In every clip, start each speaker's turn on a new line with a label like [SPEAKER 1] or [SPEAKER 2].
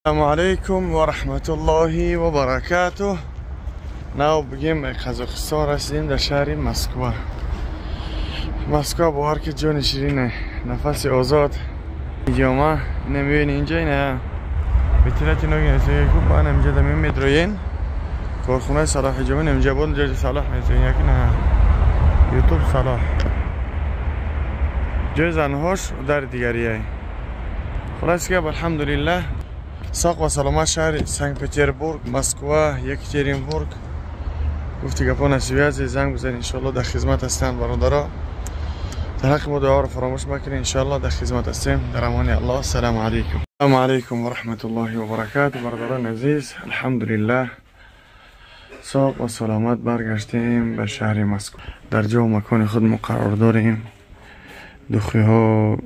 [SPEAKER 1] السلام علیکم و رحمت الله و برکاته. نو بگیم قزاقستان رسیدیم در شهر مسکو. مسکو با هر که جان شیرینه، نفس آزاد. جامعه نمیبینی اینجا اینه بترتی نگی نسیگه که با اینجا دمیم میدروین کارخونه صلاح جامعه اینجا بود، اینجا صلاح میزوین یکی نه یوتیوب صلاح جای زنهاش در دیگریه. خلاص که الحمدلله ساق و سلامت شهر سنگ پتربورگ، مسکو، یکترینبورگ. گفتی گپا نصیبی از زنگ بزنید انشالله در خدمت هستن برادرها. در حق ما دعا رو فراموش مکنید انشالله در خدمت هستیم. در امان الله. السلام علیکم. السلام علیکم و رحمت الله و برکاته. برادران عزیز، الحمدلله ساق و سلامت برگشتیم به شهر مسکو. در جا و مکان خود ما قرار داریم. دخی ها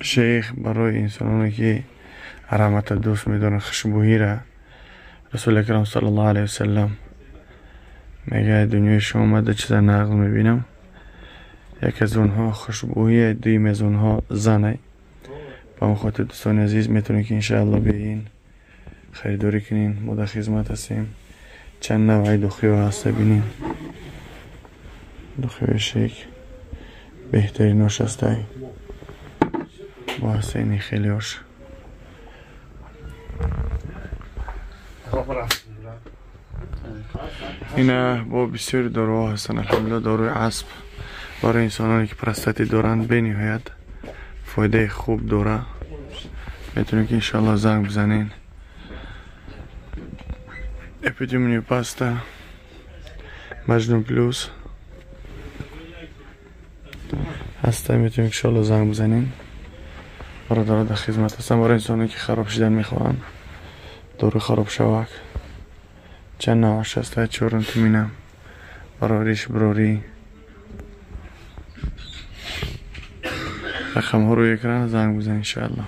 [SPEAKER 1] شیخ برای انسانانی که رحمت دوست میدارن، خوشبویی را رسول اکرم صلی الله علیه وسلم میگه دنیای شما من دو چیز نقل میبینم، یک از اونها خوشبویی، دویم از اونها زنه. با اون خاطر دوستان عزیز میتونید که انشاءالله بیاین خریداری کنین، ما در خدمت هستیم. چند نوعی دخی ها هست ببینین، دخی شیک بهتریناش هسته با هسته اینی خیلی هاش. اینا با بسیار داروها هستن الحمدلله. داروی عصب برای انسانانی که پرستاتی دارن به نهایت فایده خوب داره. میتونید که انشالله زنگ بزنین. اپیدیمنیو پاستا مجنون پلوس هسته، میتونید انشالله زنگ بزنین. برادرها در خدمت هستن برای انسانانی که خراب شدن میخوان. دارو خراب شوک چند نوعش هسته، چورن تو مینم براریش بروری رقم ها روی اکران زنگ بزن انشاءالله.